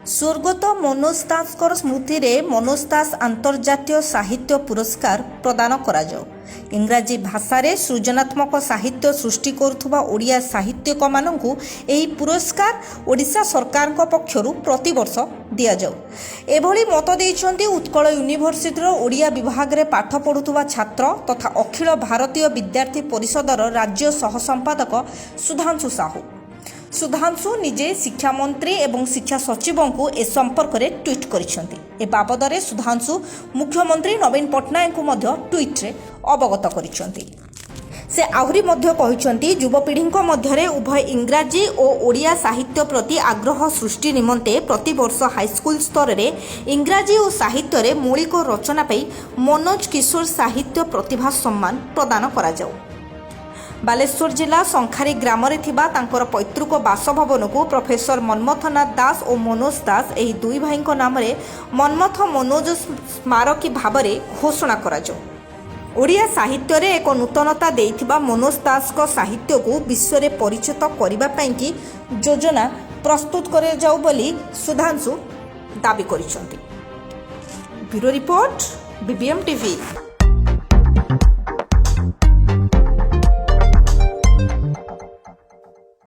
ସ୍ୱର୍ଗତ ମନୋଜ ଦାସଙ୍କର ସ୍ମୃତିରେ ମନୋଜ ଦାସ ଆନ୍ତର୍ଜାତୀୟ ସାହିତ୍ୟ ପୁରସ୍କାର ପ୍ରଦାନ କରାଯାଉ। ଇଂରାଜୀ ଭାଷାରେ ସୃଜନାତ୍ମକ ସାହିତ୍ୟ ସୃଷ୍ଟି କରୁଥିବା ଓଡ଼ିଆ ସାହିତ୍ୟିକମାନଙ୍କୁ ଏହି ପୁରସ୍କାର ଓଡ଼ିଶା ସରକାରଙ୍କ ପକ୍ଷରୁ ପ୍ରତିବର୍ଷ ଦିଆଯାଉ। ଏଭଳି ମତ ଦେଇଛନ୍ତି ଉତ୍କଳ ୟୁନିଭର୍ସିଟିର ଓଡ଼ିଆ ବିଭାଗରେ ପାଠ ପଢ଼ୁଥିବା ଛାତ୍ର ତଥା ଅଖିଳ ଭାରତୀୟ ବିଦ୍ୟାର୍ଥୀ ପରିଷଦର ରାଜ୍ୟ ସହ ସମ୍ପାଦକ ସୁଧାଂଶୁ ସାହୁ। ସୁଧାଂଶୁ ନିଜେ ଶିକ୍ଷାମନ୍ତ୍ରୀ ଏବଂ ଶିକ୍ଷା ସଚିବଙ୍କୁ ଏ ସମ୍ପର୍କରେ ଟ୍ୱିଟ୍ କରିଛନ୍ତି। ଏ ବାବଦରେ ସୁଧାଂଶୁ ମୁଖ୍ୟମନ୍ତ୍ରୀ ନବୀନ ପଟ୍ଟନାୟକଙ୍କୁ ମଧ୍ୟ ଟ୍ୱିଟ୍ରେ ଅବଗତ କରିଛନ୍ତି। ସେ ଆହୁରି ମଧ୍ୟ କହିଛନ୍ତି, ଯୁବପିଢ଼ିଙ୍କ ମଧ୍ୟରେ ଉଭୟ ଇଂରାଜୀ ଓ ଓଡ଼ିଆ ସାହିତ୍ୟ ପ୍ରତି ଆଗ୍ରହ ସୃଷ୍ଟି ନିମନ୍ତେ ପ୍ରତିବର୍ଷ ହାଇସ୍କୁଲ ସ୍ତରରେ ଇଂରାଜୀ ଓ ସାହିତ୍ୟରେ ମୌଳିକ ରଚନା ପାଇଁ ମନୋଜ କିଶୋର ସାହିତ୍ୟ ପ୍ରତିଭା ସମ୍ମାନ ପ୍ରଦାନ କରାଯାଉ। ବାଲେଶ୍ୱର ଜିଲ୍ଲା ଶଙ୍ଖାରୀ ଗ୍ରାମରେ ଥିବା ତାଙ୍କର ପୈତୃକ ବାସଭବନକୁ ପ୍ରଫେସର ମନ୍ମଥନାଥ ଦାସ ଓ ମନୋଜ ଦାସ, ଏହି ଦୁଇ ଭାଇଙ୍କ ନାମରେ ମନ୍ମଥ ମନୋଜ ସ୍ମାରକୀ ଭାବରେ ଘୋଷଣା କରାଯାଉ। ଓଡ଼ିଆ ସାହିତ୍ୟରେ ଏକ ନୂତନତା ଦେଇଥିବା ମନୋଜ ଦାସଙ୍କ ସାହିତ୍ୟକୁ ବିଶ୍ୱରେ ପରିଚିତ କରିବା ପାଇଁକି ଯୋଜନା ପ୍ରସ୍ତୁତ କରାଯାଉ ବୋଲି ସୁଧାଂଶୁ ଦାବି କରିଛନ୍ତି। Bureau report, BBM TV.